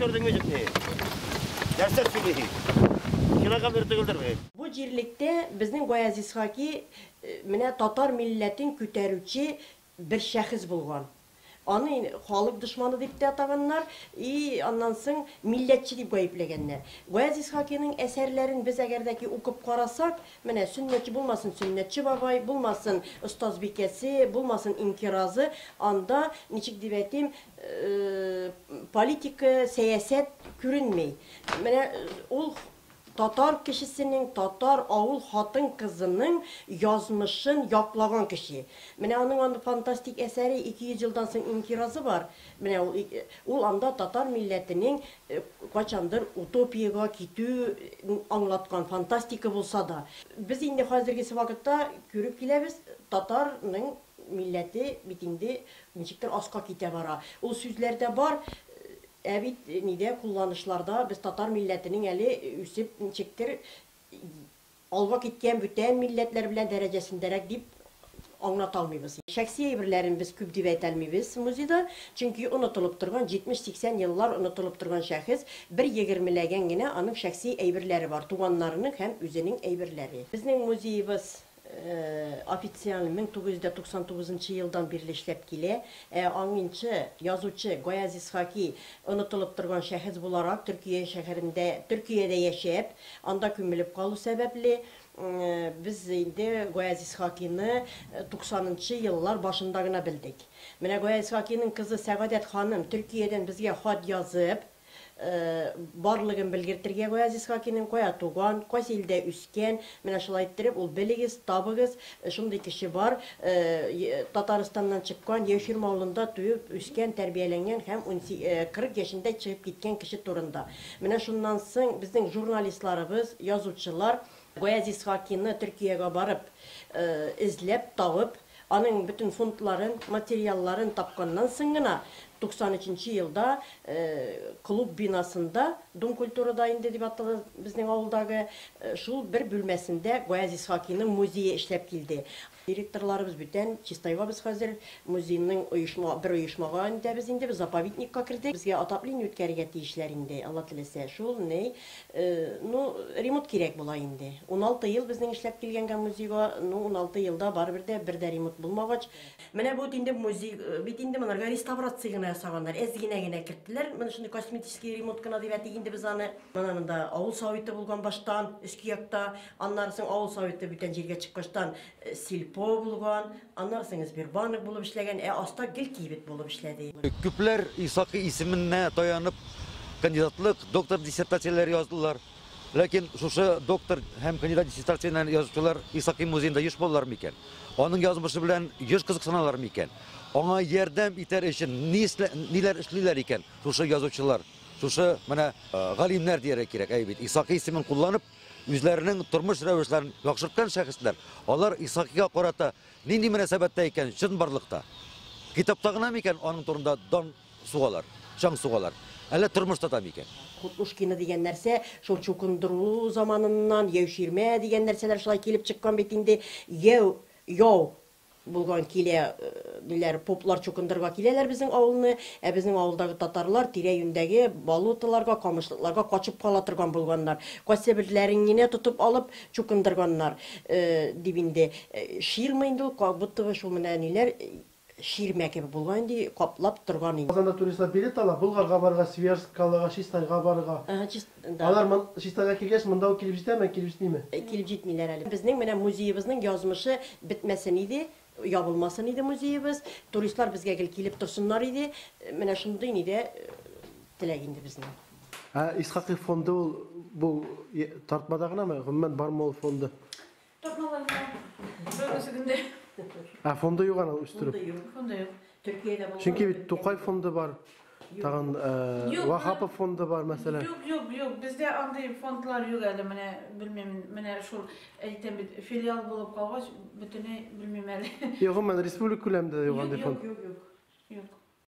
Күрдеңме җитми? Нәрсә сөйли? Кинога бер түгелдер бит. Бу җирлектә безнең Гаяз Исхаки менә татар милләтен күтәрүче бер шәхес булган. Аны халык дошманы дип тә атаганнар, и аннан соң милләтче дип гаепләгәннәр. Гаяз Исхакиның әсәрләрен без әгәр дә ки укып карасак, менә Сөннәтче булмасын Сөннәтче бабай, булмасын Остазбикәсе, булмасын Инкиразы, анда, ничек дип әйтим, политика, сәясәт күренми. Менә ул татар кешесенең, татар авыл хатын-кызының язмышын яклаган кеше. Менә аның анда фантастик әсәре 200 елдан соң инкиразы бар. Менә ул, ул анда татар милләтенең кайчандыр утопиягә китү аңлаткан фантастика булса да. Без инде хәзергесе вакытта күреп киләбез, татарның милләте бит инде ничектер аска китә бара. Ул сүзләрдә бар, ә бит нидә кулланышларда без татар милләтенең әле үсеп ничектер алга киткән бүтән милләтләр белән дәрәҗәсендәрәк дип аңлата алмыйбыз. Шәхси әйберләрен без күп дип әйтә алмыйбыз музейда, чөнки онытылып торган 70-80 еллар онытылып торган шәхес, бер егермеләгән генә аның шәхси әйберләре бар, туганнарының һәм үзенең әйберләре. Безнең музеебыз официаль 1999 елдан бирле эшләп килә. Ә аңынчы язучы Гаяз Исхаки онытылып торган шәхес буларак Төркия шәһәрендә, Төркиядә яшәп, анда күмелеп калу сәбәпле, без инде Гаяз Исхакины 90 еллар башында гына белдек. Менә Гаяз Исхакиның кызы Сәгадәт ханым Төркиядән безгә хат язып, барлыгын белгертергә Гаяз Исхакиның кая туган, кайсы илдә үскән, менә шулай иттереп ул белегез, табыгыз, шундый кеше бар, Татарстаннан чыккан, Яуширма авылында туып үскән, тәрбияләнгән һәм 40 яшендә чыгып киткән кеше турында. Менә шуннан соң безнең журналистларыбыз, язучылар Гаяз Исхакины Төркиягә барып эзләп, табып, аның бөтен фондларын, материалларын тапканнан соң гына 93 елда клуб бинасында, Дом культурада инде дип атала безнең авылдагы, шул бер бүлмәсендә Гаяз Исхакиның музее эшләп килде. Директорларыбыз бүтән, Чистайга без хәзер музейның оешма, бер оешмага инде без заповедникка кердек. Безгә отопление үткәрергә тиешләр инде, Алла теләсә. Шул ни, ну, ремонт кирәк була инде. 16 ел безнең эшләп килгәнгә музейга, ну, 16 елда барыбер дә бер дә ремонт булмагач. Менә бу инде музей, бит инде монарга реставрация гына ясаганнар, әз генә генә керттеләр. Менә шундый косметический ремонт кына дип әйтик инде без аны. Менә монда авыл советы булган баштан, өске якта, аннары соң авыл советы бүтән җиргә чыккачтан сельпо булган, аннары соң Сбербанк булып эшләгән, ә аста гел кибет булып эшләде. Күпләр Исхакый исеменә таянып кандидатлык, доктор диссертацияләре яздылар. Ләкин шушы доктор һәм кандидат диссертацияләрен язучылар Исхакый музеенда еш булалар микән? Аның язмышы белән еш кызыксыналар микән? Аңа ярдәм итәр өчен ниләр эшлиләр икән шушы язучылар, шушы менә галимнәр дияргә кирәк, әй бит, Исхакый исемен кулланып, үзләренең тормыш рәвешләрен яхшырткан шәхесләр, алар Исхакыйга карата нинди мөнәсәбәттә икән чынбарлыкта? Китапта гына микән аның турында дан сугалар, чаң сугалар? Әллә тормышта да микән? Хутнушкина дигән нәрсә шул чукындыру заманыннан, яүширмә дигән нәрсәләр шулай килеп чыккан бит инде. Яу, яу булган килә, ниләр, поплар чукындырга киләләр безнең авылны, ә безнең авылдагы татарлар тирә-юньдәге болоталарга, камышлыкларга качып кала торган булганнар. Кайсы берләрен генә тотып алып чукындырганнар, дип инде. Ширма инде ул, как будто бы шул менә ниләр, ширмә кебек булган инде, каплап торган инде. Казанда туристлар билет ала, Болгарга барырга, Свияжск калага, Чистайга барырга. Ага, да. Алар Чистайга килгәч, монда ук килеп җитәме, килеп җитмиме? Килеп җитмиләр әле. Безнең менә музеебызның язмышы бетмәсен иде, ябылмасын иде музеебыз. Туристлар безгә гел килеп торсыннар иде. Менә шундый нидә теләк инде безнең. Ә Исхакый фонды ул бу тартмада гынамы? Гомумән бармы ул фонды? Тартмалар гына. Бүгенге көндә. Ә фонды юк аны үстереп. Фонды юк. Фонды юк. Төркиядә булган. Чөнки бит Тукай фонды бар, тагын Ваһапов фонды бар, мәсәлән. Юк, юк, юк. Бездә андый фондлар юк әле, менә белмим, менә шул әйтәм бит, филиал булып калгач, бөтенләй белмим әле. Юк, гомумән республика күләмендә дә юк андый фонд. Юк, юк, юк. Юк.